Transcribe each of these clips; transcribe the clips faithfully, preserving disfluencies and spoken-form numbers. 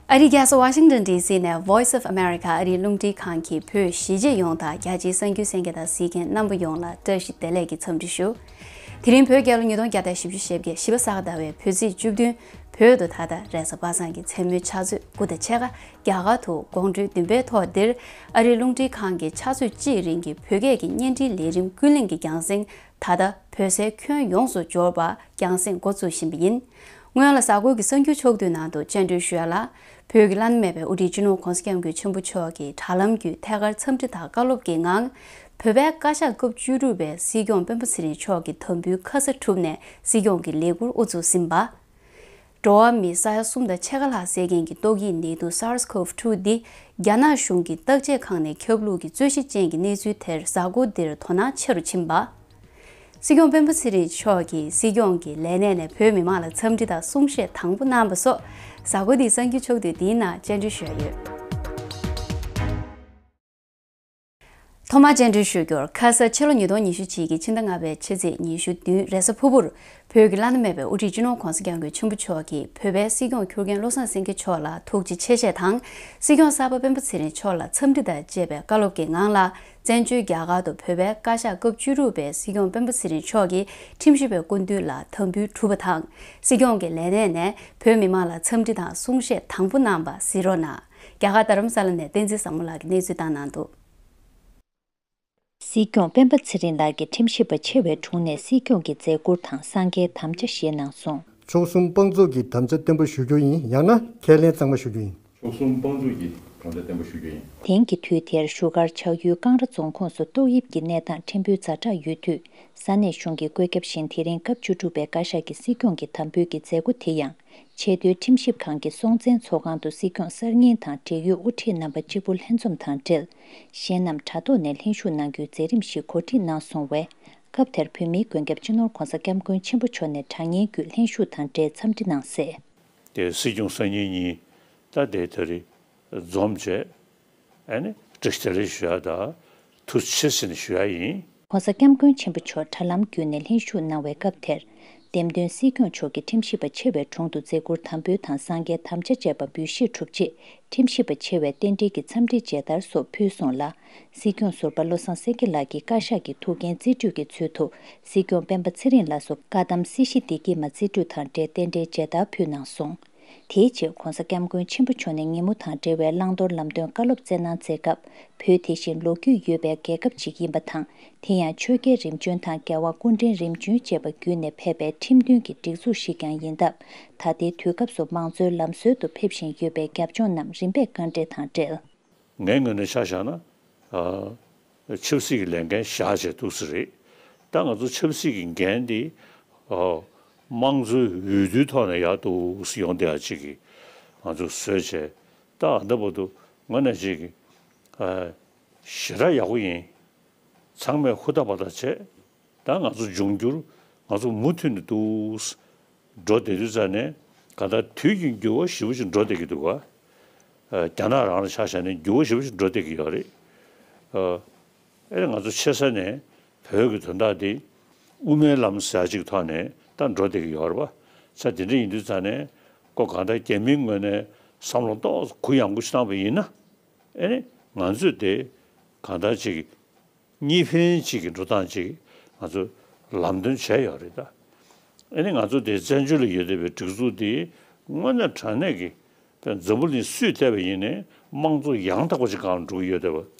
ཨ་རིའི་རྒྱལ་ས་ཝ་ཤིང་ཏོན་ཌི་སི་ནས་Voice of America ཨ་རིའི་རླུང་འཕྲིན་ཁང་གི་བོད་གཞིས་བྱེས་ཡོངས་དང་རྒྱ་ཆེའི་གསར་འགྱུར་གསན་མཁན་དང་གཟིགས་མཁན་རྣམ་པ་ཡོངས་ལ་བཀྲ་ཤིས་བདེ་ལེགས་ཀྱི་འཚམས་འདྲི་ཞུ། དེ་རིང་བོད་རྒྱལ་ལོ་ཉིས་སྟོང་བརྒྱ་དང་བཞི་བཅུ་ཞེ་བརྒྱད་བཞི་པ་ས་ག་ཟླ་བའི་བོད་ཚེས་བཅུ་བདུན། བོད་དུ་ད་ལྟ་རེས་གཟའ་པ་སངས་ཀྱི་མཚན་མོའི་ཕྱག་ཚོད་དགུ་དང་ཕྱེད་ཀ། རྒྱ་གར་དུ་དགོང་དྲོའི་བདུན་པའི་ཐོག་འདིར། ཨ་རིའི་རླུང་འཕྲིན་ཁང་གི་ཕྱག་ཚོད་གཅིག་རིང་གི་བོད་སྐད་ཀྱི་བརྙན་འཕྲིན་ལས་རིམ་ཀུན་གླེང་གི་རྒྱང་སྲིང་། ད་ལྟ་བོད་སའི་ཁྱོན་ཡོངས་སུ་འབྱོར་བ་རྒྱང་སྲིང་འགོ་བཙུགས་བཞིན་པ་ཡིན། སྔོན་ལ་གཟའ་འཁོར་གྱི་གསར་འགྱུར་ཕྱོགས་བསྡུས་ནང་དུ་སྤྱན་འབུལ་ཞུ་ཡ་ལ། བོད་ཀྱི་བླ་ན་མེད་པའི་དབུ་ཁྲིད་སྤྱི་ནོར་༧གོང་ས་༧སྐྱབས་མགོན་ཆེན་པོ་མཆོག་གིས་དྲ་ལམ་བརྒྱུད་ཐད་ཀར་འཚམས་འདྲི་དང་བཀའ་སློབ་ཀྱི་ངང་། བོད་པའི་བཀའ་ཤག་སྐབས་བཅུ་དྲུག་པའི་སྲིད་སྐྱོང་སྤེན་པ་ཚེ་རིང་མཆོག་གི་དམ་འབུལ་ཁ་ས་གྲུབ་ནས་སྲིད་སྐྱོང་གི་ལས་འཁུར་དབུ་བཙུགས་ཟིན་པ། འགྲོ་བ་མི་ས་ཡ་གསུམ་དང་ཕྱེད་ཀ་ལྷག་བསད་མཁན་གྱི་ཏོག་དབྱིབས་ནད་དུག་SARS-CoV two འདི་རྒྱ་ནག་གཞུང་གི་བརྟག་དཔྱད་ཁང་ནས་ཁྱབ་ལུགས་ཀྱི་རྩོད་གཞི་ཅན་གྱི་གནས་ཚུལ་དེར་གཟའ་འཁོར་འདིར་དོ་སྣང་ཆེ་རུ་ཕྱིན་པ། སྲིད་སྐྱོང་སྤེན་པ་ཚེ་རིང་མཆོག་གིས་སྲིད་སྐྱོང་གི་ལས་གནས་ནས་བོད་མི་མང་ལ་འཚམས་འདྲི་དང་གསུང་བཤད་དང་པོ་གནང་བ་སོགས་གཟའ་འཁོར་འདིའི་གསར་འགྱུར་ཕྱོགས་བསྡུས་འདིའི་ནང་སྤྱན་འབུལ་ཞུ་ཡ་ཡོད། ཐོག་མར་སྤྱན་འབུལ་ཞུ་རྒྱུར། ཁ་ས་ཕྱི་ལོ་ཉིས་སྟོང་ཉི་ཤུ་གཅིག་གི་ཕྱི་ཟླ་ལྔ་པའི་ཕྱི་ཚེས་ཉི་ཤུ་བདུན་རེས་གཟའ་ཕུར་བུར། བོད་ཀྱི་བླ་ན་མེད་པའི་དབུ་ཁྲིད་སྤྱི་ནོར་༧གོང་ས་༧སྐྱབས་མགོན་ཆེན་པོ་མཆོག་གིས་བོད་པའི་སྲིད་སྐྱོང་ཁྱུར་མཁན་བློ་བཟང་སེང་གེ་མཆོག་ལ་ཐུགས་རྗེ་ཆེ་ཞེས་དང་། སྲིད་སྐྱོང་གསར་པ་སྤེན་པ་ཚེ་རིང་མཆོག་ལ་འཚམས་འདྲི་དང་བཅས་པའི་བཀའ་སློབ་ཀྱི་ངང་ལ། བཙན་བྱོལ་རྒྱ་གར་དུ་བོད་པའི་བཀའ་ཤག་སྐབས་བཅུ་དྲུག་པའི་སྲིད་སྐྱོང་སྤེན་པ་ཚེ་རིང་མཆོག་གིས་ཁྲིམས་ཞིབ་པའི་སྐུ་མདུན་ལ་དམ་འབུལ་གྲུབ་པ་དང་། སྲིད་སྐྱོང་གི་ལས་གནས་ནས་བོད་མི་མང་ལ་འཚམས་འདྲི་དང་གསུང་བཤད་དང་པོ་གནང་བ་གཟིགས་རོགས་གནང་། རྒྱ་གར་རྡ་རམ་ས་ལ་ནས་བསྟན་འཛིན་བཟང་མོ་ལགས་ཀྱིས་གནས་ཚུལ་བཏང་གནང་འདུག། སྲིད་སྐྱོང་སྤེན་པ་ཚེ་རིང་ལགས་ཀྱི་ཁྲིམས་ཞིབ་པ་ཆེ་བའི་དྲུང་ནས་སྲིད་སྐྱོང་གི་མཛད་ཁུར་དང་གསང་རྒྱའི་དམ་བཅའ་བཞེས་གནང་སོང་། མཆོག་གསུམ་དཔང་བཙུགས་ཀྱི་དམ་བཅའ་བརྟན་པོ་ཞུ་རྒྱུ་ཡིན། ཡང་ན་ཁས་ལེན་གཙང་མ་ཞུ་རྒྱུ་ཡིན། མཆོག་གསུམ་དཔང་བཙུགས་ཀྱི་དམ་བཅའ་བརྟན་པོ་ཞུ་རྒྱུ་ཡིན། དེང་གི་དུས་དེར་བཞུགས་སྒར་ཆགས་ཡུལ་ཀང་ར་རྫོང་ཁོངས་སུ་ཏོག་དབྱིབས་ཀྱི་གནས་སྟངས་ཕྲན་བུ་ཛ་དྲག་ཡོད་དུས། ས་གནས་གཞུང་གི་བཀོད་ཁྱབ་བཞིན་དེ་རིང་སྐབས་བཅུ་དྲུག་པའི་བཀའ་ཤག་གི་སྲིད་སྐྱོང་གི་དམ་འབུལ་གྱི་མཛད་སྒོ་དེ་ཡང་། ཆེས་མཐོའི་ཁྲིམས་ཞིབ་ཁང་གི་སྲོང་བཙན་ཚོགས་ཁང་དུ་སྲིད་སྐྱོང་གསར་རྙིང་དང་འབྲེལ་ཡོད་དབུ་ཁྲིད་རྣམ་པ་གཅིག་པུ་ལྷན་འཛོམས་དང་འབྲེལ། གཞན་རྣམས་དྲ་ཐོག་ནས་ལྷན་ཞུགས་གནང་རྒྱུའི་མཛད་རིམ་ཞིག་གོ་སྒྲིག་གནང་སོང་བས། སྐབས་དེར་བོད་མིའི་མགོན་སྐྱབས་སྤྱི་ནོར་༧གོང་ས་༧སྐྱབས་མགོན་ཆེན་པོ་མཆོག་ནས་དྲ་བརྙན་བརྒྱུད་ལྷན་ཞུགས་དང་འབྲེལ་འཚམས་འདྲི་གནང་གསལ། དེ་སྲིད་སྐྱོང་གསར་རྙིང་གཉིས་ད་དེ་ད་རེས་འཛོམས་བྱས། ཨ་ནི་བཀྲ་ཤིས་བདེ་ལེགས་ཞུ་ཡ་དང་ཐུགས་རྗེ་ཆེ་ཟེར་ནས་ཞུ་ཡ་ཡིན། ༸གོང་ས་༸སྐྱབས་མགོན་ཆེན་པོ་མཆོག་དྲ་ལམ་བརྒྱུད་ནས་ལྷན་ཞུགས་གནང་བའི་སྐབས་དེར། འདེམས་ཐོན་སྲིད་སྐྱོང་མཆོག་གིས་ཁྲིམས་ཞིབ་པ་ཆེ་བའི་དྲུང་དུ་མཛད་ཁུར་དམ་འབུལ་དང་གསང་རྒྱའི་དམ་བཅའ་བཅས་པ་འབུལ་བཞེས་གྲུབ་རྗེས། ཁྲིམས་ཞིབ་པ་ཆེ་བས་རྟེན་འབྲེལ་གྱི་འཚམས་འདྲིའི་མཇལ་དར་སོགས་ཕུལ་སོང་ལ། སྲིད་སྐྱོང་ཟུར་པ་བློ་བཟང་སེང་གེ་ལགས་ཀྱིས་བཀའ་ཤག་གི་ཐུགས་འགན་རྩིས་སྤྲོད་ཀྱི་ཚུལ་དུ། སྲིད་སྐྱོང་སྤེན་པ་ཚེ་རིང་ལགས་སུ་བཀའ་གདམས་སྲིད་ཞི་བདེ་སྐྱིད་མ་རྩིས་སྤྲོད་དང་འབྲེལ་རྟེན་འབྲེལ་མཇལ་དར་ཕུལ་གནང་སོང་། དེའི་རྗེས་༸གོང་ས་༸སྐྱབས་མགོན་ཆེན་པོ་མཆོག་ནས་ཉིན་མོ་དང་འབྲེལ་བའི་བླང་དོར་ལམ་སྟོན་བཀའ་སློབ་སྩལ་གནང་མཛད་སྐབས། བོད་དེ་བཞིན་ལོ་རྒྱུས་ཡོད་པའི་རྒྱལ་ཁབ་ཅིག་ཡིན་པ་དང་། དེ་ཡང་ཆོས་རྒྱལ་རིམ་བྱོན་དང་རྒྱལ་བ་སྐུ་ཕྲེང་རིམ་བྱོན་བཅས་པ་བརྒྱུད་ནས་ཕེབས་པའི་ཁྲིམས་མཐུན་གྱི་སྒྲིག་འཛུགས་ཤིག་ཀྱང་ཡིན་སྟབས། ད་ལྟའི་དུས་སྐབས་སུ་མང་གཙོའི་ལམ་སྲོལ་དུ་ཕེབས་བཞིན་ཡོད་པའི་རྒྱབ་ལྗོངས་རྣམས་རིམ་པས་བཀའ་འགྲེལ་དང་འབྲེལ། ངའི་ངོས་ནས་ཆ་བཞག་ན། ཨ། ཆབ་སྲིད་ཀྱི་ལས་འགན་བཞག་བྱས་འདུག་ས་རེད། ད་ང་ཚོ་ཆབ་སྲིད་ཀྱི་འགན་འདི། ཨ། དམངས་གཙོའི་འོས་བསྡུའི་ཐོག་ནས་ཡར་འདུག་སེ་ཡོང་བསྡད་ཡ་ཅིག་གིས་ང་ཚོ་བཟོས་བྱས། ད་ཨ་ད་བར་དུ་ང་ནས་ཅིག་གིས། ཨ། ཞེ་དྲག་ཡག་པོ་ཡིན། ཚང་མས་ཧུར་ཐག་འབད་ཐག་བྱས། ད་ང་ཚོ་འབྱུང་འགྱུར་ང་ཚོ་མུ་མཐུད་ནས་འདུག་སེ་འགྲོ་བསྡད་དུས་ཙ་ནས། གང་ལྟར་དུས་ཀྱི་འགྱུར་བ་ཞེ་པོ་ཅིག་འགྲོ་བསྡད་ཀྱི་འདུག་ག་ཨ། རྒྱ་ནག་རང་ལ་ཆ་བཞག་ན་འགྱུར་བ་ཞེ་པོ་ཅིག་འགྲོ་བསྡད་ཀྱི་ཡོད་རེད། ཨ། ཨེ་ང་ཚོ་ཆེ་ས་ནས་བོད་ཀྱི་དོན་དག་འདི་དབུ་མའི་ལམ་ཟེར་ཡ་ཅིག་ཐོག་ནས་ད་འགྲོ་བསྡད་ཀྱི་ཡོད་རེད་པ། ས་དེ་འདྲ་ཡིན་དུས་ཙ་ནས་ཁོ་གང་ལྟར་རྒྱ་མིའི་ངོས་ནས་བསམ་བློ་ཏོག་ཙམ་གུ་ཡངས་པོ་ཞིག་བཏང་བ་ཡིན་ན། ཨེ་ནི་ང་ཚོས་དེ་གང་ལྟར་ཅིག་གཉིས་ཕན་གཅིག་གི་འགྲོ་སྟངས་ཅིག་ང་ཚོ་ལམ་སྟོན་བྱས་ཡོད་རེད་ད། ཨ་ནི་ང་ཚོ་དེ་བཙན་བྱོལ་ལ་ཡོད་བསྡད་པའི་སྒྲིག་འཛུགས་འདི་དངོས་གནས་དྲང་གནས་ཀྱི་འཛམ་བུ་གླིང་སུས་བལྟས་པ་ཡིན་ནའི་དམངས་གཙོ་ཡང་དག་པ་ཅིག་སྒང་ལ་འགྲོ་གི་ཡོད་བསྡད་པ།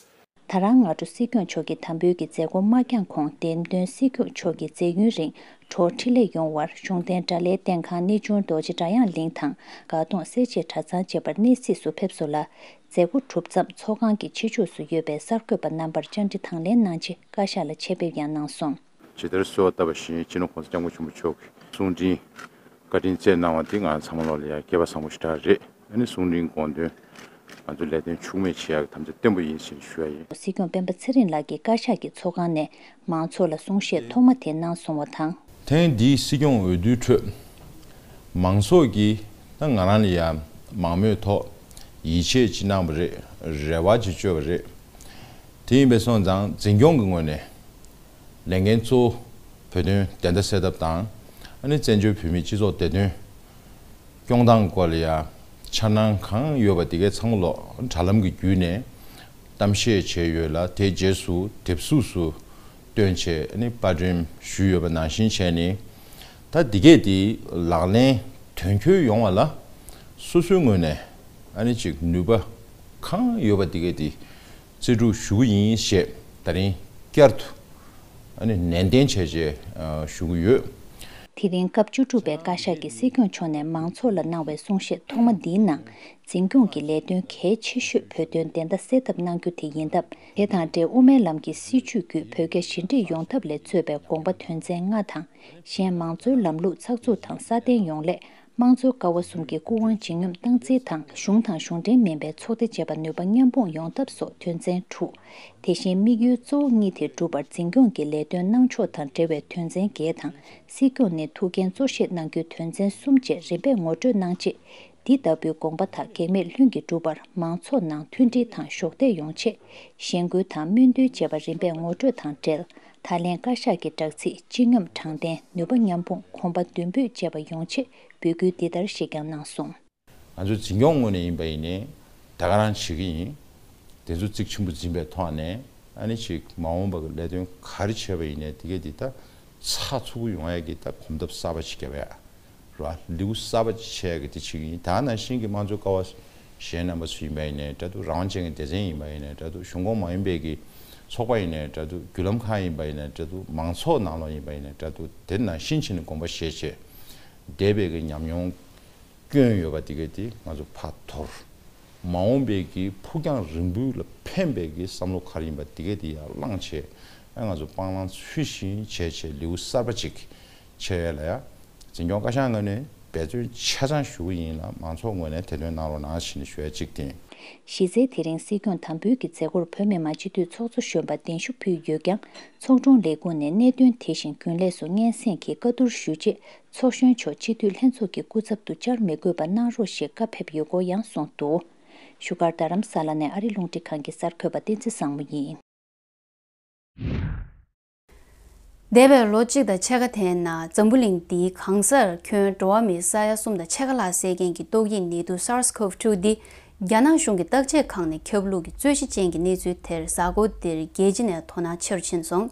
ད་རང་སྔ་དྲོ་སྲིད་སྐྱོང་མཆོག་གི་དམ་འབུལ་གྱི་མཛད་སྒོ་མ་བསྐྱངས་གོང་འདེམས་ཐོན་སྲིད་སྐྱོང་མཆོག་གི་མཛད་ཡུན་རིང་གྲོགས་འཕྲིན་ལས་ཡོང་བར་གཞུང་བསྟེན་དགྲ་ལྷའི་བསྟེན་ཁང་གནས་ཆུང་རྡོ་རྗེ་སྒྲ་དབྱངས་གླིང་དང་དགའ་གདོང་སེར་བྱེས་གྲྭ་ཚང་བཅས་པར་གནས་གཟིགས་སུ་ཕེབས་སོང་ལ། མཛད་སྒོ་གྲུབ་མཚམས་ཚོགས་ཁང་གི་ཕྱི་ཕྱོགས་སུ་ཡོད་པའི་གསར་འགོད་པ་རྣམ་པར་བཅར་འདྲི་དང་ལེན་གནང་རྗེས་བཀའ་ཤག་ལ་ཆེད་ཕེབས་ཡང་གནང་སོང་། ཇི་ལྟར་གསོལ་བ་བཏབ་པ་བཞིན་སྤྱི་ནོར་༸གོང་ས་༸སྐྱབས་མགོན་ཆེན་པོ་མཆོག་གིས་གསུང་འཕྲིན་བཀའ་དྲིན་སྩལ་གནང་བ་འདི་ང་ཚང་མ་ལོག་ལ་ཡང་སྐལ་པ་བཟང་པོ་ཞེ་དྲག་རེད། ཨ་ནི་གསུང་འཕྲིན་དགོངས་དོན་ང་ཚོ་ལས་དོན་འཕྱུགས་མེད་བྱེད་ཡག་གི་དམ་བཅའ་བརྟན་པོ་ཡིན་ཞེས་ཞུ་ཡ་ཡིན། སྲིད་སྐྱོང་སྤེན་པ་ཚེ་རིང་ལགས་ཀྱིས་བཀའ་ཤག་གི་ཚོགས་ཁང་ནས་མང་ཚོགས་ལ་གསུང་བཤད་ཐོག་མ་དེ་གནང་སོང་བ་དང་། ཐེངས་འདིའི་སྲིད་སྐྱོང་འོས་བསྡུའི་ཁྲོད། མང་ཚོགས་ཀྱིས་ད་ང་རང་ལ་ཡང་མང་མོས་ཐོག་ཡིད་ཆེས་ཅིག་གནང་བ་རེད། རེ་བ་ཅིག་བཅོལ་བ་རེད། དེ་ཡིན་པས་སོང་ཙང་འཛིན་སྐྱོང་གི་ངོས་ནས་ལས་འགན་གཙོ་བོ་བོད་དོན་བདེན་མཐའ་གསལ་ཐབས་དང་། ཨ་ནི་བཙན་བྱོལ་བོད་མིའི་སྤྱི་ཚོགས་བདེ་དོན་སྐྱོང་སྟངས་སྐོར་ལ་ཡང་ འཆར་སྣང་གང་ཡོད་པ་དེ་གའི་ཚང་མ་ལོ་དྲ་ལམ་གྱི་བརྒྱུད་ནས་གཏམ་བཤད་བྱས་ཡོད་ལ། དེའི་རྗེས་སུ་དེབ་གཟུགས་སུ་བཏོན་བྱས་ཨ་ནི་པར་སྐྲུན་ཞུས་ཡོད་པ་ནང་བཞིན་བྱས་ནས། ད་དེ་གས་དེ་ལག་ལེན་དོན་འཁྱོལ་ཡོང་བ་ལ་སོ་སོའི་ངོས་ནས་ཨ་ནི་ཅིག་ནུས་པ་གང་ཡོད་པ་དེ་གས་དེ་རྩལ་སྤྲུགས་ཞུ་གི་ཡིན་ཞེས་ད་རིང་བསྐྱར་དུ་ཨ་ནི་ནན་ཏན་བྱས་བྱས་ཞུ་གི་ཡོད། དེ་རིང་སྐབས་བཅུ་དྲུག་པའི་བཀའ་ཤག་གིས་སྲིད་སྐྱོང་མཆོག་ནས་མང་ཚོགས་ལ་གནང་བའི་གསུང་བཤད་ཐོག་མ་འདིའི་ནང་། འཛིན་སྐྱོང་གི་ལས་དོན་གལ་ཆེ་ཤོས་བོད་དོན་བདེན་མཐའ་གསལ་ཐབས་གནང་རྒྱུ་དེ་ཡིན་སྟབས། དེ་དང་འབྲེལ་དབུ་མའི་ལམ་གྱི་སྲིད་བྱུས་བརྒྱུད་བོད་རྒྱ་ཞི་འགྲིག་ཡོང་ཐབས་ལ་གཙོས་པའི་དགོངས་པ་དོན་ཚན་ལྔ་དང་། གཞན་མང་གཙོའི་ལམ་ལུགས་ཚགས་ཚུད་དང་སྲ་བརྟན་ཡོང་སླད། དམངས་གཙོའི་ཀ་བ་གསུམ་གྱི་སྐུ་དབང་ཇི་སྙོམས་སྟངས་འཛིན་དང་། གཞུང་དང་གཞུང་འབྲེལ་མིན་པའི་ཚོགས་སྡེ་བཅས་པ་ནུས་པ་མཉམ་སྤུངས་ཡོང་ཐབས་སོགས་དོན་ཚན་དྲུག་དེ་བཞིན་དམིགས་ཡུལ་གཙོ་བོ་གཉིས་དེ་སྒྲུབ་པར་འཛིན་སྐྱོང་གི་ལས་དོན་གནང་ཕྱོགས་དང་འབྲེལ་བའི་དོན་ཚན་བརྒྱད་དང་། སྲིད་སྐྱོང་ནས་ཐུགས་འགན་གཙོ་བཞེས་གནང་རྒྱུའི་དོན་ཚན་གསུམ་བཅས་རིམ་པས་ངོ་སྤྲོད་གནང་རྗེས། འདི་ལྟ་བུའི་དགོངས་པ་དག་གེགས་མེད་ལྷུན་གྱིས་འགྲུབ་པར་མང་ཚོགས་ནང་མཐུན་སྒྲིལ་དང་གཞོགས་འདེགས་ཡོང་ཆེད། གཞེན་སྐུལ་དང་སྨོན་འདུན་བཅས་པ་རིམ་པས་ངོ་སྤྲོད་དང་འབྲེལ། ད་ལན་བཀའ་ཤག་གི་བསྒྲགས་ཚིག་སྤྱི་སྙོམས་དྲང་བདེན། ནུས་པ་མཉམ་སྤུངས། གོམ་པ་མདུན་སྤོས་བཅས་པ་ཡོང་ཆེད་འབོད་སྐུལ་འདི་ལྟར་ཞིག་ཀྱང་གནང་སོང་། ང་ཚོ་འཛིན་སྐྱོང་ངོས་ནས་ཡིན་པ་ཡིན་ནའི་ད་ག་རང་བྱེད་ཀྱི་ཡིན། དེ་ཚོ་གཙིགས་ཆེན་པོ་འཛིན་པའི་ཐོག་ནས་ཨ་ནི་ཅིག་མ་འོངས་པ་གི་ལས་དོན་ག་རེ་བྱས་པ་ཡིན་ནའི་དེ་གས་དེ་ད་ཚགས་ཚུད་པོ་ཡོང་ཡ་གི་ད་གོམ་སྟབས་གསར་པ་ཅིག་བརྒྱབ་ཡ་ར་ལེའུ་གསར་པ་ཅིག་ཕྱེ་ཡ་གི་དེ་བྱེད་ཀྱི་ཡིན། ད་ནང་བཞིན་གྱི་དམངས་གཙོའི་ཀ་བ་གཞན་རྣམ་པ་ཚོ་ཡིན་པ་ཡིན་ནའི་འདྲ་འདུག་རང་དབང་ཅན་གྱི་སྡེ་ཚན་ཡིན་པ་ཡིན་ནའི་འདྲ་འདུག་གཞུང་ཁོངས་མ་ཡིན་པའི་གི་ཚོགས་པ་ཡིན་ནའི་འདྲ་འདུག་བརྒྱུད་ལམ་ཁག་ཡིན་པ་ཡིན་ནའི་འདྲ་འདུག་མང་ཚོགས་ནང་ལོགས་ཡིན་པ་ཡིན་ནའི་འདྲ་འདུག་དེ་ནང་བཞིན་བྱས་ནས་དགོངས་པ་བཞེས་བྱས་འདས་པའི་གི་ཉམས་མྱོང་སྐྱོན་ཡོད་པ་དེ་གས་དེ་ང་ཚོ་ཕར་དོར། མ་འོངས་པའི་གི་ཕུགས་རྒྱང་རིང་པོའི་ལ་ཕན་པའི་གི་བསམ་བློ་ག་རེ་ཡིན་པ་དེ་གས་དེ་ཡར་བླངས་བྱས། ཨ་ང་ཚོ་སྤང་བླང་ཚུལ་བཞིན་བྱས་བྱས་ལེའུ་གསར་པ་ཅིག་ཕྱེ་ཡས་ལ་ཡ། འཛིན་སྐྱོང་བཀའ་ཤག་ངོས་ནས་འབད་བརྩོན་ཆ་ཚང་ཞུ་གི་ཡིན་ལ་མང་ཚོགས་ངོས་ནས་དེ་དོན་གནང་རོགས་གནང་ཞེས་ནས་ཞུ་ཡ་གཅིག་དེ་ཡིན། གཞི་རྩའི་དེ་རིང་སྲིད་སྐྱོང་དམ་འབུལ་གྱི་མཛད་སྒོར་བོད་མི་མང་སྤྱི་འཐུས་ཚོགས་གཙོ་གཞོན་པ་གདན་ཞུ་ཕུལ་ཡོད་ཀྱང་། ཚོགས་དྲུང་ལས་ཁུངས་ནས་གནད་དོན་དེ་བཞིན་རྒྱུན་ལས་སུ་སྙན་སེང་གིས་བཀའ་བསྡུར་ཞུས་རྗེས། ཚོགས་གཞོན་མཆོག་སྤྱི་འཐུས་ལྷན་ཚོགས་ཀྱི་སྐུ་ཚབ་ཏུ་བཅར་མི་དགོས་པ་གནང་རོགས་ཞེས་བཀའ་ཕེབས་ཡོད་སྐོར་ཡང་གསུངས་འདུག་བཞུགས་སྒར་རྡ་རམ་ས་ལ་ནས་ཨ་རི་རླུང་འཕྲིན་ཁང་གི་གསར་འགོད་པ་བསྟན་འཛིན་བཟང་མོ་ཡིན། འདས་པའི་ལོ་གཅིག་དང་ཕྱེད་ཀ་དེའི་ནང་འཛམ་བུ་གླིང་འདིའི་གང་སར་ཁྱོན་འགྲོ་བ་མིའི་ས་ཡ་གསུམ་དང་ཕྱེད་ཀ་ལྷག་བསད་མཁན་གྱི་ཏོག་དབྱིབས་ནད་དུག་SARS-CoV two འདི་རྒྱ་ནག་གཞུང་གི་བརྟག་དཔྱད་ཁང་ནས་ཁྱབ་ལུགས་ཀྱི་རྩོད་གཞི་ཅན་གྱི་གནས་ཚུལ་དེར་གཟའ་འཁོར་འདིར་རྒྱལ་སྤྱི་ནས་དོ་སྣང་ཆེ་རུ་ཕྱིན་སོང་།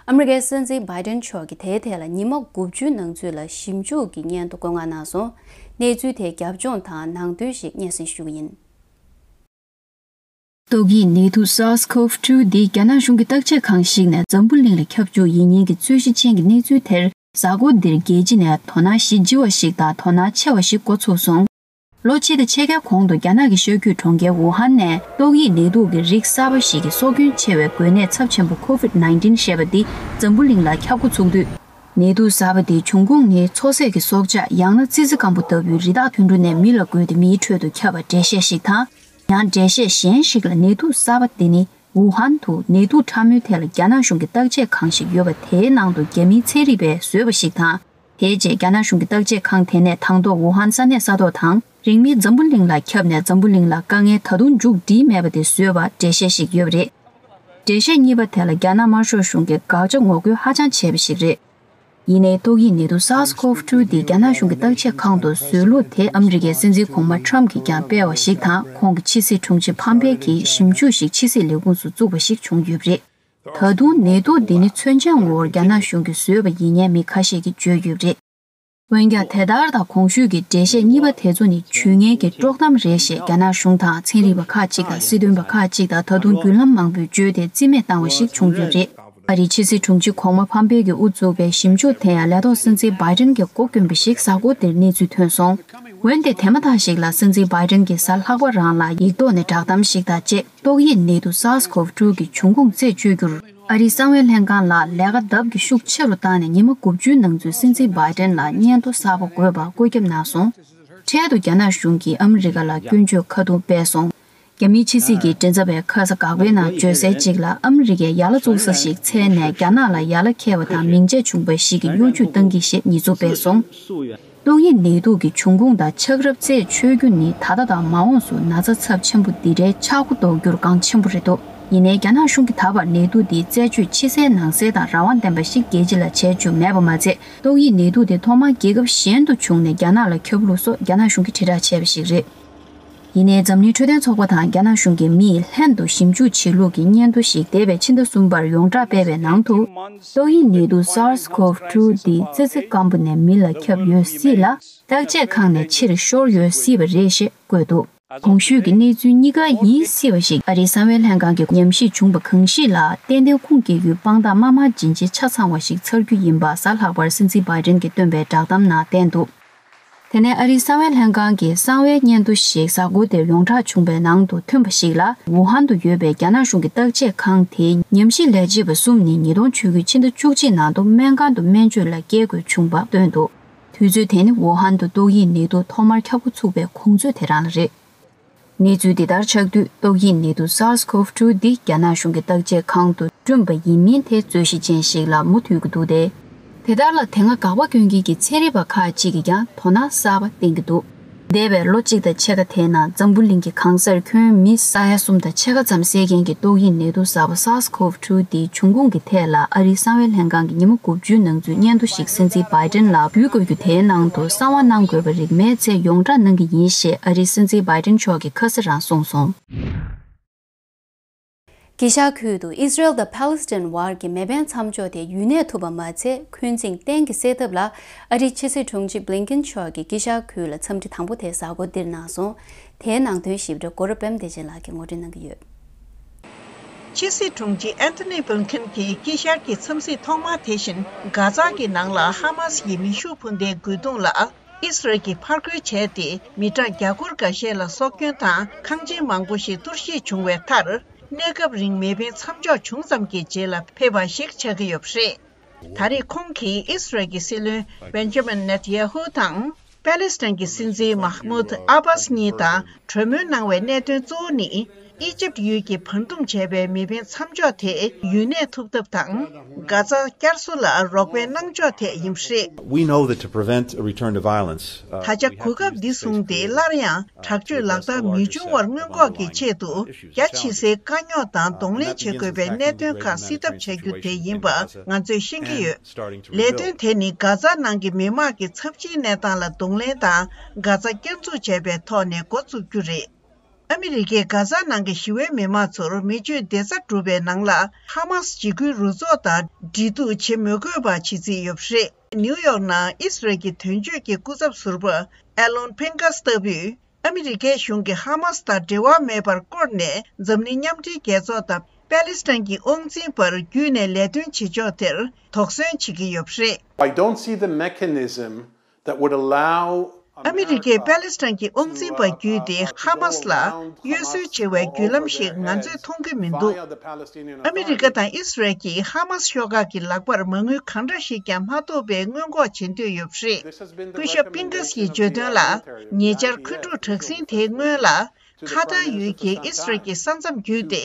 ཨ་མི་རི་ཀའི་སྲིད་འཛིན་བྷའི་ཏན་མཆོག་གིས་དེའི་ཐད་ལ་ཉི་མ་དགུ་བཅུའི་ནང་ཚུད་ལ་ཞིབ་འཇུག་གི་སྙན་ཐོ་བཀོད་མངགས་གནང་སོང་། གནས་ཚུལ་དེའི་རྒྱབ་ལྗོངས་དང་ནང་དོན་ཞིག་སྙན་སེང་ཞུ་གི་ཡིན། ཏོག་དབྱིབས་ནད་དུག་SARS-CoV two འདི་རྒྱ་ནག་གཞུང་གི་བརྟག་དཔྱད་ཁང་ཞིག་ནས་འཛམ་བུ་གླིང་ལ་ཁྱབ་འཇུག་ཡིན་མིན་གྱི་རྩོད་གཞི་ཅན་གྱི་གནས་ཚུལ་དེར་གཟའ་འཁོར་འདིར་རྒྱལ་སྤྱི་ནས་དོ་སྣང་གཞི་ལྗི་བ་ཞིག་དང་དོ་སྣང་ཆེ་བ་ཞིག་འགོ་ཚུགས་སོང་། ལོ་གཅིག་དང་ཕྱེད་ཀའི་གོང་དུ་རྒྱ་ནག་གི་ཤར་རྒྱུད་གྲོང་ཁྱེར་ཝུ་ཧན་ནས་ཏོག་དབྱིབས་ནད་དུག་གི་རིགས་གསར་པ་ཞིག་གི་སྲོག་སྐྱོན་ཆེ་བའི་འགོས་ནད་ཚབས་ཆེན་པོ་COVID nineteen ཞེས་པ་འདི་འཛམ་བུ་གླིང་ལ་ཁྱབ་འགོ་ཚུགས་དུས། ནད་དུག་གསར་པ་འདིའི་འབྱུང་ཁུངས་ནི་མཚོ་ཟས་ཀྱི་སྲོག་ཆགས་ཡང་ན་ཙི་ཙི་སྐམ་པོ་ལྟ་བུའི་རི་དྭགས་དུད་འགྲོ་ནས་མི་ལ་འགོས་ཏེ་མིའི་ཁྲོད་དུ་ཁྱབ་པ་འགྲེལ་བཤད་ཞིག་དང་། ཡང་འགྲེལ་བཤད་གཞན་ཞིག་ལ་ནད་དུག་གསར་པ་འདི་ནི་ཝུ་ཧན་དུ་ནད་དུག་ཕྲ་མོའི་ཐད་ལ་རྒྱ་ནག་གཞུང་གི་བརྟག་དཔྱད་ཁང་ཞིག་ཡོད་པ་དེའི་ནང་དུ་རྒྱ་མིའི་ཚན་རིག་པས་བཟོས་པ་ཞིག་དང་། དེའི་རྗེས་རྒྱ་ནག་གཞུང་གི་བརྟག་དཔྱད་ཁང་དེ་ནས་དང་ཐོག་ཝུ་ཧན་ས་གནས་ས་ཐོག་དང་། རིང་མིན་འཛམ་བུ་གླིང་ལ་ཁྱབ་ནས་འཛམ་བུ་གླིང་ལ་དཀའ་ངལ་ད་དུང་མཇུག་བསྒྲིལ་མེད་པ་དེ་བཟོས་པ་འགྲེལ་བཤད་ཞིག་ཡོད་པ་རེད། འགྲེལ་བཤད་གཉིས་པ་དེ་ལ་རྒྱ་ནག་དམར་ཤོག་གཞུང་གིས་དགག་བྱ་ངོ་རྒོལ་ཧ་ཅང་བྱས་པ་ཞིག་རེད། ཡིན་ནའི་ཏོག་དབྱིབས་ནད་དུག་SARS-CoV two འདི་རྒྱ་ནག་གཞུང་གི་བརྟག་དཔྱད་ཁང་དུ་བཟོས་ལུགས་དེ་ཨ་མི་རི་ཀའི་སྲིད་འཛིན་གོང་མ་ཊམ་གྱིས་ཀྱང་སྤེལ་བ་ཞིག་དང་། ཁོང་གི་ཕྱི་སྲིད་དྲུང་ཆེ་ཕམ་པེ་གྱིས་ཞིབ་འཇུག་ཞིག་ཕྱི་སྲིད་ལས་ཁུངས་སུ་བཙུགས་པ་ཞིག་བྱུང་ཡོད་པ་རེད། ད་དུང་ནད་དུག་འདི་ནི་མཚོན་ཆ་ངོ་བོར་རྒྱ་ནག་གཞུང་གིས་བཟོས་པ་ཡིན་སྙམ་མི་ཁ་ཤས་ཀྱིས་བརྗོད་ཡོད་པ་རེད། འོན་ཀྱང་དེ་ལྟར་དང་གོང་ཞུས་ཀྱི་འགྲེལ་བཤད་གཉིས་པ་དེ་ཚོ་ནི་ཇུས་ངན་གྱི་དཀྲོག་གཏམ་རེད་ཞེས་རྒྱ་ནག་གཞུང་དང་ཚན་རིག་པ་ཁག་ཅིག་དང་སྲིད་དོན་པ་ཁག་ཅིག་དང་ད་དུང་བརྒྱུད་ལམ་མང་པོས་བརྗོད་དེ་རྩིས་མེད་བཏང་བ་ཞིག་བྱུང་ཡོད་རེད། ཨ་རིའི་ཕྱི་སྲིད་དྲུང་ཆེ་གོང་མ་ཕམ་པེ་གིས་དབུ་བཙུགས་པའི་ཞིབ་འཇུག་དེ་ཡང་ལས་ཐོག་སྲིད་འཛིན་བྷའི་ཏན་གྱིས་འགོ་བསྐོན་པ་ཞིག་གཟའ་འཁོར་འདིར་གནས་ཚུལ་ཐོན་སོང་། འོན་ཏེ་དེ་མ་ཐག་ཞིག་ལ་སྲིད་འཛིན་བྷའི་ཏན་གྱིས་གཟའ་ལྷག་པ་རང་ལ་ཡིག་ཐོག་ནས་བསྒྲགས་གཏམ་ཞིག་དང་བཅས་ཏོག་དབྱིབས་ནད་དུག་SARS-CoV two གི་འབྱུང་ཁུངས་རྩད་གཅོད་རྒྱུར་ཨ་རིའི་གསང་བའི་ལྷན་ཁང་ལ་ལས་ཀ་ལྡབ་ཀྱིས་ཤུགས་ཆེ་རུ་བཏང་ནས་ཉི་མ་དགུ་བཅུའི་ནང་ཚུད་སྲིད་འཛིན་བྷའི་ཏན་ལ་སྙན་ཐོ་གསར་པ་དགོས་པ་བཀོད་ཁྱབ་གནང་སོང་། འཕྲལ་དུ་རྒྱ་ནག་གཞུང་གིས་ཨ་མི་རི་ཀ་ལ་སྐྱོན་བརྗོད་ཁ་རྡུང་སྤེལ་སོང་། རྒྱ་མིའི་ཕྱི་སྲིད་ཀྱི་མགྲིན་ཚབ་པས་ཁ་ས་འགག་པའི་ནང་བརྗོད་གསལ་ཅིག་ལ་ཨ་མི་རི་ཀས་ཡ་ལ་བཙུགས་ས་ཞིག་འཚོལ་ནས་རྒྱ་ནག་ལ་ཡ་ལ་འཁེལ་བ་དང་མིང་ཆད་བྱུང་བ་ཞིག་གི་གཡོ་ཇུས་བཏང་གི་ཞེས་ཉེས་འཛུགས་སྤེལ་སོང་། ཏོག་དབྱིབས་ནད་དུག་གི་འབྱུང་ཁུངས་དང་ཆགས་རབས་རྩད་ཆོད་རྒྱུ་ནི་ད་ལྟ་དང་མ་འོངས་སུ་ན་ཚ་ཚབས་ཆེན་པོ་འདི་འདྲའི་ཆག་སྒོ་ཟློག་རྒྱུར་འགངས་ཆེན་པོ་རེད་འདུག་ཡིན་ནའི་རྒྱ་ནག་གཞུང་གིས་ད་བར་ནད་དུག་འདིའི་རྩད་གཅོད་ཕྱི་གསལ་ནང་གསལ་དང་རང་དབང་ལྡན་པ་ཞིག་རྒྱལ་སྤྱི་ལ་བྱས་བཅུག་མེད་པ་མ་ཚད། ཏོག་དབྱིབས་ནད་དུག་དེ་ཐོག་མར་རྒྱལ་ཁབ་གཞན་དུ་བྱུང་ནས་རྒྱ་ནག་ལ་ཁྱབ་ལུགས་སོགས་རྒྱ་ནག་གཞུང་གིས་དྲིལ་བསྒྲགས་བྱས་པ་ཞིག་རེད། ཡིན་ནའི་འཛམ་གླིང་འཕྲོད་བསྟེན་ཚོགས་པ་དང་རྒྱ་ནག་གཞུང་གི་མིས་ལྷན་དུ་ཞིབ་འཇུག་བྱེད་ལུགས་ཀྱི་སྙན་ཐོ་ཞིག་འདས་པའི་ཕྱི་ཟླ་གསུམ་པར་ཡོངས་གྲགས་སྤེལ་བའི་ནང་དུ། ཏོག་དབྱིབས་ནད་དུག་SARS-CoV two འདི་ཙི་ཙི་སྐམ་པོ་ནས་མི་ལ་ཁྱབ་ཡོད་སྲིད་ལ། བརྟག་དཔྱད་ཁང་ནས་ཕྱིར་ཤོར་ཡོད་སྲིད་པ་རེད་ཞེས་བཀོད་འདུག་གོང་ཞུས་ཀྱི་གནས་ཚུལ་གཉིས་ཀ་ཡིན་སྲིད་པ་ཞིག་ཨ་རིའི་གསང་བའི་ལྷན་ཁང་གིས་ཉམས་ཞིབ་བྱུང་བ་གང་ཞིག་ལ་ཏན་ཏན་ཁུངས་སྐྱེལ་རྒྱུའི་དཔང་རྟགས་མ་མ་ཇི་འཇི་ཆ་ཚང་བ་ཞིག་ཚར་རྒྱུ་ཡིན་པ་གཟའ་ལྷག་པར་སྲིད་འཛིན་བྷའི་ཌེན་གྱིས་བཏོན་པའི་བསྒྲགས་གཏམ་ནང་བསྟན་འདུག་དེ་ནས་ཨ་རིའི་གསང་བའི་ལྷན་ཁང་གིས་གསང་བའི་སྙན་ཐོ་ཞིག་གཟའ་འཁོར་འདིར་ཡོངས་གྲགས་བྱུང་བའི་ནང་དུ་ཐོན་པ་ཞིག་ལ། ཝུ་ཧན་དུ་ཡོད་པའི་རྒྱ་ནག་གཞུང་གི་བརྟག་དཔྱད་ཁང་དེའི་ཉམས་ཞིབ་ལས་བྱེད་པ་གསུམ་ནི་ཉིས་སྟོང་བཅུ་དགུ་ཕྱི་ཟླ་བཅུ་གཅིག་ནང་དུ་སྨན་ཁང་དུ་སྨན་བཅོས་ལ་བསྐྱལ་དགོས་བྱུང་བ་བཏོན་འདུག་དུས་ཚོད་དེ་ནི་ཝུ་ཧན་དུ་ཏོག་དབྱིབས་ནད་དུག་ཐོག་མར་ཁྱབ་འགོ་ཚུགས་པའི་གོང་ཚོད་དེ་རང་ལ་རེད། གནས་ཚུལ་འདི་ལྟར་ཆགས་དུས་ཏོག་དབྱིབས་ནད་དུག SARS-CoV two འདི་རྒྱ་ནག་གཞུང་གི་བརྟག་དཔྱད་ཁང་དུ་བསྐྲུན་པ་ཡིན་མིན་དེ་རྩོད་གཞི་ཅན་ཞིག་ལ་མུ་མཐུད་ཀྱི་འདུག་སྟེ། དེ་ལྟར་ལ་དེ་སྔ་དགག་པ་སྐྱོན་མཁན་གྱི་ཚན་རིག་པ་ཁག་ཅིག་གིས་ཀྱང་དོ་སྣང་གསར་པ་བསྟན་གྱི་འདུག་འདས་པའི་ལོ་གཅིག་དང་ཕྱེད་ཀ་དེའི་ནང་འཛམ་བུ་གླིང་གི་གང་སར་ཁྱོན་མི་ས་ཡ་གསུམ་དང་ཕྱེད་ཀ་ཙམ་བསད་མཁན་གྱི་ཏོག་དབྱིབས་ནད་དུག་གསར་པ་SARS-CoV two འདིའི་འབྱུང་ཁུངས་ཀྱི་ཐད་ལ་ཨ་རིའི་གསང་བའི་ལྷན་ཁང་གིས་ཉིན་མོ་དགུ་བཅུའི་ནང་ཚུད་སྙན་ཐོ་ཞིག་སྲིད་འཛིན་བྷའི་ཌེན་ལ་འབུལ་དགོས་རྒྱུ་དེའི་ནང་དུ་གསང་བ་གནང་དགོས་པ་རིགས་མེད་ཚེ་ཡོངས་བསྒྲགས་གནང་གི་ཡིན་ཞེས་ཨ་རིའི་སྲིད་འཛིན་བྷའི་ཌེན་མཆོག་གིས་ཁ་སང་རང་གསུངས་སོང་། དཀྱིལ་ཤར་ཁུལ་དུ་ཨི་སི་རེལ་དང་ཕཱ་ལི་སི་ཐན་བར་གྱི་མེ་འཕེན་མཚམས་འཇོག་དེ་ཡུན་གནས་ཐུབ་པ་མ་ཚད་འཁོན་འཛིང་གཏན་གྱི་སེལ་ཐབས་ལ་ཨ་རིའི་ཕྱི་སྲིད་དྲུང་ཆེ་བྷི་ལིན་ཀིན་མཆོག་གིས་དཀྱིལ་ཤར་ཁུལ་ལ་འཚམས་འདྲི་དང་པོ་དེ་གཟའ་འཁོར་འདིར་གནང་སོང་། དེའི་ནང་དོན་ཞིབ་ཕྲ་གོ་ར་པད་མ་བདེ་ཆེན་ལགས་ཀྱིས་ངོ་སྤྲོད་གནང་གི་ཡོད། ཕྱི་སྲིད་དྲུང་ཆེ་ཨན་ཐོ་ནི་བྷི་ལིན་ཀིན་གྱིས་དཀྱིལ་ཤར་གྱི་འཚམས་གཟིགས་ཐོག་མ་དེ་བཞིན་གྷ་ཛ་གི་ནང་ལ་ཧ་མ་སི་ཡི་མེ་ཤུགས་འཕུར་མདེལ་རྒོལ་རྡུང་ལ། ཨིས་རལ་གྱིས་ཕར་རྒོལ་བྱས་ཏེ་མི་གྲངས་བརྒྱ་སྐོར་འགའ་ཤས་ལ་སྲོག་སྐྱོན་དང་ཁང་ཆེན་མང་པོ་ཞིག་གཏོར་བཤིག་བྱུང་བའི་མཐར། གནས་སྐབས་རིང་མེ་འཕེན་མཚམས་འཇོག་བྱུང་ཙམ་གྱི་རྗེས་ལ་ཕེབས་པ་ཞིག་ཆགས་ཀྱི་ཡོད་པ་རེད། ད་རེས་ཁོང་གིས་ཨིས་རལ་གྱི་སྲིད་བློན་བེན་ཇ་མིན་ནེ་ཐན་ཡ་ཧུ་དང་པེ་ལི་སི་ཐན་གྱི་སྲིད་འཛིན་མཱ་ཧ་མུད་ཨ་བྷ་སི་གཉིས་དང་གྲོས་མོལ་གནང་བའི་གནད་དོན་གཙོ་བོ་ནི། ཨི་ཇིབ་ཡུལ་གྱིས་བར་འདུམ་བྱས་པའི་མེ་འཕེན་མཚམས་འཇོག་དེ་ཡུན་གནས་ཐུབ་ཐབས་དང་། གྷ་ཛ་བསྐྱར་གསོ་ལ་རོགས་པའི་གནང་ཕྱོགས་ཐད་ཡིན་པ་རེད། We know that to prevent a return to violence, uh, ད་ཆ་གོ་སྐབས་འདི་བཟུང་སྟེ་སླར་ཡང་དྲག་སྤྱོད་ལག་བསྟར་མི་འབྱུང་བར་སྔོན་འགོག་གི་ཆེད་དུ་རྒྱ་ཆེ་སའི་དཀའ་རྙོག་དང་གདོང་ལེན་བྱེད་དགོས་པའི་གནད་དོན་ཁག་སེལ་ཐབས་བྱ་རྒྱུ་དེ་ཡིན་པ་ང་ཚོས་ཤེས་ཀྱི་ཡོད། ལས་དོན་དེ་ནི་གྷ་ཛ་ནང་གི་མི་དམངས་ཀྱི་ཚབས་ཆེའི་གནས་སྟངས་ལ་གདོང་ལེན་དང་གྷ་ཛ་བསྐྱར་འཛུགས་བྱས་པའི་ཐོག་ནས་འགོ་བཙུགས་རྒྱུ་རེད། ཨ་མི་རི་ཀས་གྷ་ཛ་ནང་གི་ཞི་བའི་མི་མང་ཚོར་མི་སྤྱོད་བདེ་རྩ་སྒྲུབ་པའི་ནང་ལ་ཧ་མ་སི་འཇིགས་སྐུལ་རུ་ཚོགས་དང་འབྲེལ་གཏུག་བྱེད་མི་དགོས་པ་བྱེད་རྩིས་ཡོད་པ་རེད། ནིའུ་ཡོག་ནང་ཨིས་རལ་གྱི་དོན་གཅོད་ཀྱི་སྐུ་ཚབ་ཟུར་པ་ཨེ་ལོན་ཕིན་ཀ་སི་ལྟ་བུས་ཨ་མི་རི་ཀའི་གཞུང་གིས་ཧ་མ་སི་དང་འབྲེལ་བ་མེད་པར་བསྐོར་ནས་འཛམ་གླིང་མཉམ་འབྲེལ་རྒྱལ་ཚོགས་དང་པེ་ལི་སི་ཐན་གྱི་དབང་འཛིན་པར་བརྒྱུད་ནས་ལས་དོན་བྱེད་ཕྱོགས་དེར་དོགས་ཟོན་བྱེད་ཀྱི་ཡོད་པ་རེད། I don't see the mechanism that would allow ཨ་མི་རི་ཀས་པེ་ལི་སི་ཐན་གྱི་དབང་འཛིན་པ་བརྒྱུད་དེ་ཧ་མ་སི་ལ་གཡོ་ཟོལ་བྱེད་པའི་བརྒྱུད་ལམ་ཞིག་ང་ཚོས་མཐོང་གི་མི་འདུག་ཨ་མི་རི་ཀ་དང་ཨིས་རལ་གྱིས་ཧ་མ་སི་ཤོག་ཁག་གི་ལག་པར་མ་དངུལ་གང་འདྲ་ཞིག་ཀྱང་མ་ཐོབ་པའི་སྔོན་འགོག་བྱེད་འདོད་ཡོད་པ་རེད། སྐུ་ཞབས་པིན་ཀ་སི་ཡིས་བརྗོད་དོན་ལ། ཉེ་ཆར་འཁོན་འཁྲུག་དྲག་ཟིང་དེའི་སྔོན་ལ། ཁ་ཐར་ཡུལ་གྱི་ཨིས་རལ་གྱི་ས་མཚམས་བརྒྱུད་དེ།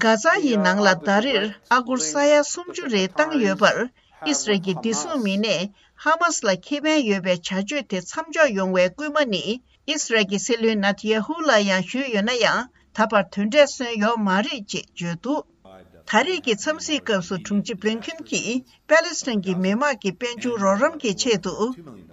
གྷ་ཛ་ཡི་ནང་ལ་ཟླ་རེར་ཨ་སྒོར་ས་ཡ་སུམ་ཅུ་རེ་བཏང་ཡོད་པར། ཨིས་རལ་གྱི་བདེ་སྲུང་མི་སྣས་ཧ་མ་སི་ལ་ཁེ་ཕན་ཡོད་པའི་བྱ་སྤྱོད་དེ་མཚམས་འཇོག་ཡོང་བའི་སྐུལ་མ་ནི། ཨིས་རལ་གྱི་སྲིད་བློན་ནེ་ཐན་ཡ་ཧུ་ལ་ཡང་ཞུས་ཡོད་ན་ཡང་། ད་བར་དོན་འབྲས་སོན་ཡོད་མ་རེད་ཅེས་བརྗོད་འདུག་ད་རེས་ཀྱི་འཚམས་གཟིགས་སྐབས་སུ་དྲུང་ཆེ་བྷི་ལིན་ཁིན་གྱིས་པེ་ལི་སི་ཐན་གྱི་མི་དམངས་ཀྱི་དཔལ་འབྱོར་རོགས་རམ་གྱི་ཆེད་དུ།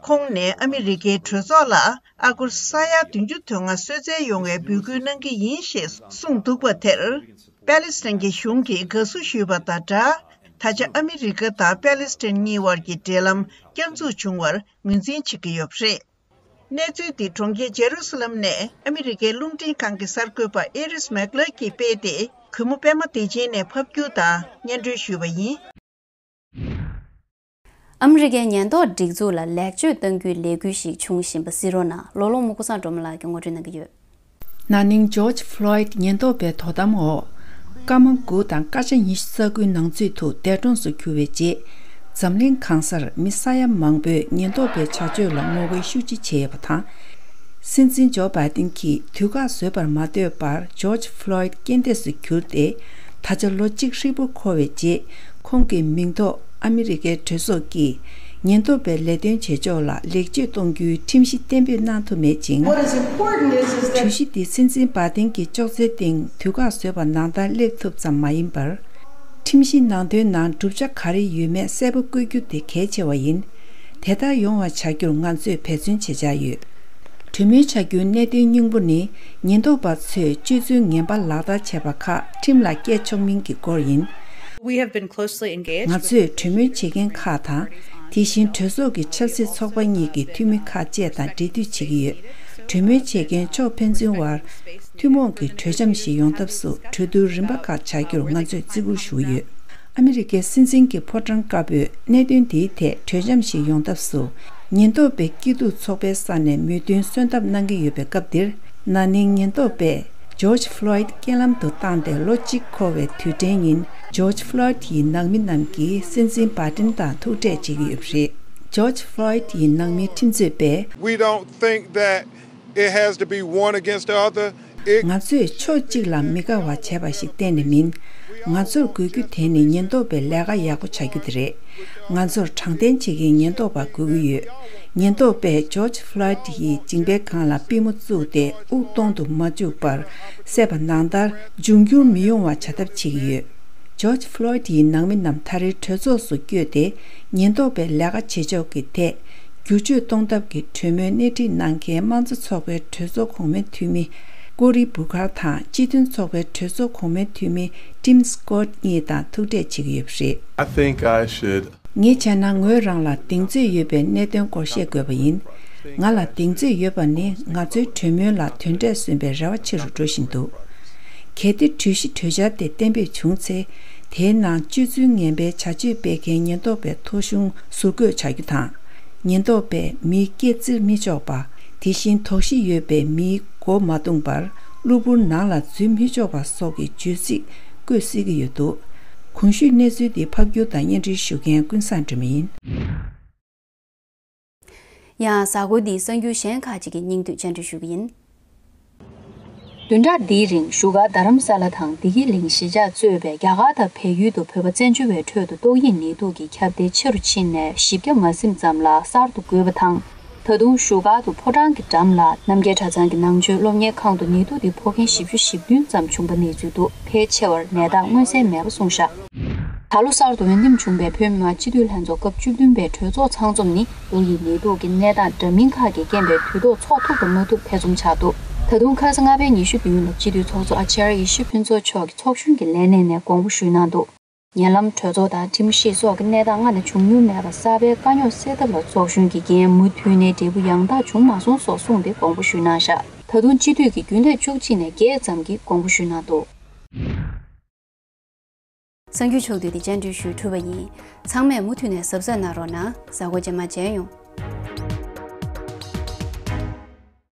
ཁོང་ནས་ཨ་མི་རི་ཀའི་གྲོས་ཚོགས་ལ་ཨ་སྒོར་ས་ཡ་བདུན་ཅུ་དོན་ལྔ་གསོལ་སྩལ་ཡོང་བའི་འབོད་སྐུལ་གནང་གི་ཡིན་ཞེས་གསུངས་འདུག་པ་དེར། པེ་ལི་སི་ཐན་གྱི་གཞུང་གིས་དགའ་བསུ་ཞུས་པ་དང་སྦྲགས། ད་ཆ་ཨ་མི་རི་ཀ་དང་པེ་ལི་སི་ཐན་གཉིས་དབར་གྱི་འབྲེལ་ལམ་བསྐྱར་འཛུགས་བྱུང་བར་ངོས་འཛིན་བྱེད་ཀྱི་ཡོད་པ་རེད། གནས་ཚུལ་འདི་གྲོང་ཁྱེར་ཇེ་རུ་སི་ལམ་ནས་ཨ་མི་རི་ཀའི་རླུང་འཕྲིན་ཁང་གི་གསར་འགོད་པ་ཨེ་རིས་མེག་ལར་གྱིས་སྤེལ་ཏེ། གུས་མོ་པད་མ་བདེ་ཆེན་ནས་ཕབ་སྒྱུར་དང་སྙན་སྒྲོན་ཞུས་པ་ཡིན། ཨ་མི་རི་ཀའི་ཉེན་རྟོག་སྒྲིག་འཛུགས་ལ་ལེགས་བཅོས་གཏང་རྒྱུའི་ལས་འགུལ་ཞིག་འབྱུང་བཞིན་པ་གཟིགས་རོགས་གནང་། ལོ་ལོ་མུ་ཀུ་སང་སྒྲོལ་མ་ལགས་ཀྱིས་ངོ་སྤྲོད་གནང་གི་ཡོད། ན་ནིང་ཇོརྗ་ཕློའིཌ་ཉེན་རྟོག་པའི་དོ་དམ་འོག་སྐར་མ་དགུ་དང་སྐར་ཆ་ཉི་ཤུ་རྩ་དགུའི་ནང་ཚུད་དུ་འདས་གྲོངས་སུ་གྱུར་བའི་རྗེས། འཛམ་གླིང་གང་སར་མི་ས་ཡ་མང་པོས་ཉེན་རྟོག་པའི་བྱ་སྤྱོད་ལ་ངོ་རྒོལ་ཤུགས་ཆེ་བྱས་ཡོད་པ་དང་། སྲིད་འཛིན་ཇོ་བྷའི་ཏིན་གྱིས་དུས་བཀག་བཟོས་པར་མ་ལྟོས་པར་ཇོརྗ་ཕློའིཌ་རྐྱེན་འདས་སུ་གྱུར་ཏེ། ད་ཆ་ལོ་གཅིག་ཧྲིལ་པོ་འཁོར་བའི་རྗེས། ཁོང་གི་མིང་ཐོག་ཨ་མི་རི་ཀའི་གྲོས་ཚོགས་ཀྱིས་ཉེན་རྟོག་པའི་ལས་དོན་བྱེད་ཕྱོགས་ལ་ལེགས་བཅོས་གཏོང་རྒྱུའི་ཁྲིམས་གཞི་གཏན་འབེབས་གནང་ཐུབ་མེད་ཅིང་། What is important is, is that གྲོས་གཞི་འདི་སྲིད་འཛིན་བྷའི་ཏིན་གྱི་ཅོག་ཙེའི་སྟེང་དུས་བཀག་བཟོས་པ་ནང་ལྟར་སླེབས་ཐུབ་ཙམ་མ་ཡིན་པར། ཁྲིམས་གཞི་ནང་དོན་ནང་བསྒྲུབ་བྱ་ག་རེ་ཡོད་མེད་གསལ་པོ་བཀོད་རྒྱུ་དེ་གལ་ཆེ་བ་ཡིན། དེ་ལྟར་ཡོང་བ་བྱ་རྒྱུར་ང་ཚོས་འབད་བརྩོན་བྱེད་འཆར་ཡོད། གྲོས་མོལ་བྱ་རྒྱུའི་གནད་དོན་སྙིང་པོ་ནི། ཉེན་རྟོག་པ་ཚོས་སྤྱོད་ཚུལ་ངན་པ་ལག་བསྟར་བྱས་པ་ཁག་ཁྲིམས་ལ་བཀལ་ཆོག་མིན་གྱི་སྐོར་ཡིན། We have been closely engaged ང་ཚོས་གྲོས་མོལ་བྱེད་མཁན་ཁག་དང་། དེ་བཞིན་གྲོས་ཚོགས་ཀྱི་ཆབ་སྲིད་ཚོགས་པ་གཉིས་ཀྱི་འཐུས་མི་ཁག་བཅས་དང་འབྲེལ་མཐུད་བྱེད་ཀྱི་ཡོད། གྲོས་མོལ་བྱེད་མཁན་ཕྱོགས་ཕན་ཚུན་དབར་ཐུན་མོང་གི་གྲོས་འཆམ་ཞིག་ཡོང་ཐབས་སུ་གྲོས་བསྡུར་རིམ་པ་ཁག་བྱ་རྒྱུར་ང་ཚོས་བརྩི་བཀུར་ཞུ་གི་ཡོད། ཨ་མི་རི་ཀའི་སྲིད་འཛིན་གྱི་ཕོ་བྲང་དཀར་པོས་གནད་དོན་འདིའི་ཐད་གྲོས་འཆམ་ཞིག་ཡོང་ཐབས་སུ། ཉེན་རྟོག་པའི་སྐྱིད་སྡུག་ཚོགས་པའི་ས་ནས་མོས་མཐུན་གསོལ་འདེབས་གནང་གི་ཡོད་པའི་སྐབས་འདིར། ན་ནིང་ཉེན་རྟོག་པས་ཇོརྗ་ཕློའིད་རྐྱེན་ལམ་དུ་བཏང་སྟེ་ལོ་གཅིག་འཁོར་བའི་དུས་དྲན་ཉིན། ཇོརྗ་ཕློའིད་ཡི་ནང་མི་རྣམས་ཀྱིས་སྲིད་འཛིན་བྷའི་ཌེན་དང་ཐུག་འཕྲད་བྱེད་ཀྱི་ཡོད་པ་རེད། ཇོརྗ་ཕློའིད་ཡི་ནང་མི་ཁྲིམས་རྩོད་པས། We don't think that it has to be one against the other. It ང་ཚོས་ཕྱོགས་གཅིག་ལ་མི་དགའ་བ་བྱས་པ་ཞིག་གཏན་ནས་མིན། ང་ཚོར་དགོས་རྒྱུ་དེ་ནི་ཉེན་རྟོག་པའི་ལས་ཀ་ཡག་པོ་བྱ་རྒྱུ་དེ་རེད། ང་ཚོར་དྲང་བདེན་བྱེད་མཁན་ཉེན་རྟོག་པ་དགོས་ཀྱི་ཡོད། ཉེན་རྟོག་པས་ཇོརྗ་ཕློའིད་ཡི་མཇིང་པའི་སྒང་ལ་པུས་མོ་བཙུགས་ཏེ་དབུགས་གཏོང་དུ་མ་བཅུག་པར་བསད་པ་ནང་ལྟར་འབྱུང་འགྱུར་མི་ཡོང་བ་བྱ་ཐབས་བྱེད་ཀྱི་ཡོད། ཇོརྗ་ཕློའིད་ཡི་ནང་མི་རྣམས་ད་རེས་གྲོས་ཚོགས་སུ་བསྐྱོད་དེ། ཉེན་རྟོག་པའི་ལས་ཀ་བྱེད་ཕྱོགས་ཀྱི་ཐད། བསྒྱུར་བཅོས་གཏོང་ཐབས་ཀྱི་གྲོས་མོལ་སྣེ་ཁྲིད་གནང་མཁན་དམངས་གཙོ་ཚོགས་པའི་གྲོས་ཚོགས་གོང་མའི་འཐུས་མི་ཀོ་རི་བུ་ཁར་དང་སྤྱི་མཐུན་ཚོགས་པའི་གྲོས་ཚོགས་གོང་མའི་འཐུས་མི་ཊིམ་སི་ཀོཊ་གཉིས་དང་ཐུག་འཕྲད་བྱེད་ཀྱི་ཡོད་པ་རེད། I think I should ངས་བྱས་ན་ངོས་རང་ལ་གདེང་ཚོད་ཡོད་པའི་གནད་དོན་སྐོར་བཤད་དགོས་པ་ཡིན། ང་ལ་གདེང་ཚོད་ཡོད་པ་ནི་ང་ཚོའི་གྲོས་མོལ་ལ་དོན་འབྲས་སོན་པའི་རེ་བ་ཆེ་རུ་འགྲོ་བཞིན་འདུག་གལ་ཏེ་གྲོས་གཞི་གྲོས་འཆར་དེ་གཏན་འབེབས་བྱུང་ཚེ། དེའི་ནང་སྤྱོད་ཚུལ་ངན་པའི་བྱ་སྤྱོད་སྤེལ་མཁན་ཉེན་རྟོག་པའི་ཐོ་གཞུང་ཟུར་བཀོད་བྱ་རྒྱུ་དང་། ཉེན་རྟོག་པས་མིའི་སྐེ་བཙིར་མི་ཆོག་པ། དེ་བཞིན་དོགས་གཞི་ཡོད་པའི་མིའི་མགོ་མ་བརྡུངས་པར་གློ་བུར་ནང་ལ་འཛུལ་མི་ཆོག་པ་སོགས་ཀྱི་བརྗོད་ཚིག་བཀོད་སྲིད་ཀྱི་ཡོད་འདུག་གོང་ཞུས་གནས་ཚུལ་འདི་ཕབ་སྒྱུར་དང་སྙན་སྒྲོན་ཞུ་མཁན་ཀུན་བཟང་སྒྲོལ་མ་ཡིན། ཡང་གཟའ་འཁོར་འདིའི་གསར་འགྱུར་གཞན་ཁག་ཅིག་གི་སྙིང་བསྡུས་བཅར་འདྲི་ཞུ་གི་ཡིན། བདུན་ཕྲག་འདིའི་རིང་བཞུགས་སྒར་རྡ་རམ་ས་ལ་དང་བདེ་སྐྱིད་གླིང་གཞིས་ཆགས་གཙོས་པའི་རྒྱ་གར་དང་བལ་ཡུལ་དུ་བོད་པ་བཙན་བྱོལ་བའི་ཁྲོད་དུ་ཏོག་དབྱིབས་ནད་དུག་གི་ཁྱབ་གདལ་ཆེ་རུ་ཕྱིན་ནས་བཞི་བརྒྱ་མ་ཟིན་ཙམ་ལ་གསར་དུ་འགོས་པ་དང་། ད་དུང་བཞུགས་སྒར་དུ་ཕོ་བྲང་གི་འགྲམ་ལ་རྣམ་རྒྱལ་གྲྭ་ཚང་གི་ནང་ཆོས་སློབ་གཉེར་ཁང་དུ་ནད་དུག་འདི་ཕོག་མཁན་བཞི་བཅུ་ཞེ་བདུན་ཙམ་བྱུང་པ་གནས་ཚུལ་འདུག་ཕལ་ཆེ་བར་ནད་རྟགས་མངོན་གསལ་མེད་པ་གསུངས་བཞག་ད་ལོ་གསར་དུ་འོས་འདེམས་བྱུང་བའི་བོད་མི་མང་སྤྱི་འཐུས་ལྷན་ཚོགས་སྐབས་བཅུ་བདུན་པའི་གྲོས་ཚོགས་ཚང་འཛོམས་ནི་ཏོག་དབྱིབས་ནད་དུག་གི་གནས་སྟངས་འདྲ་མིན་ཁག་གི་རྐྱེན་པས་དུས་ཐོག་ཚོགས་ཐུབ་དང་མ་ཐུབ་ཐེ་ཚོམ་ཆགས་འདུག་ད་དུང་ཁ་ས་ལྔ་པའི་ཉི་ཤུ་བདུན་ལ་སྤྱི་འཐུས་ཚོགས་གཙོ་ཨ་ཅཱརྱ་ཡེ་ཤེས་ཕུན་ཚོགས་མཆོག་གིས་ཚོགས་གཞོན་གྱི་ལས་གནས་ནས་དགོངས་པ་ཞུས་གནང་འདུག་ཉེ་ལམ་གྲོས་ཚོགས་དང་ཁྲིམས་ཞིབ་སོགས་ཀྱི་གནས་སྟངས་སྔར་ནས་བྱུང་མྱོང་མེད་པ་གསར་པའི་དཀའ་རྙོག་སེལ་ཐབས་ལ་ཚོགས་གཞོན་གྱི་འགན་མུ་མཐུད་ནས་འབྲས་བུ་ཡང་དག་བྱུང་མ་སོང་སོགས་གསུངས་ཏེ་དགོངས་པ་ཞུས་གནང་བཞག་ད་དུང་སྤྱི་འཐུས་ཀྱི་རྒྱུན་ལས་བཅུ་གཅིག་ནས་བརྒྱད་ཙམ་གྱིས་དགོངས་པ་ཞུས་གནང་འདུག་གསར་འགྱུར་ཕྱོགས་བསྡུས་དེ་བཅར་འདྲི་ཞུས་གྲུབ་པ་ཡིན། ཚང་མས་མུ་མཐུད་ནས་གཟབ་གཟབ་གནང་རོགས་གནང་། གཟའ་འཁོར་རྗེས་མ་མཇལ་ཡོང་།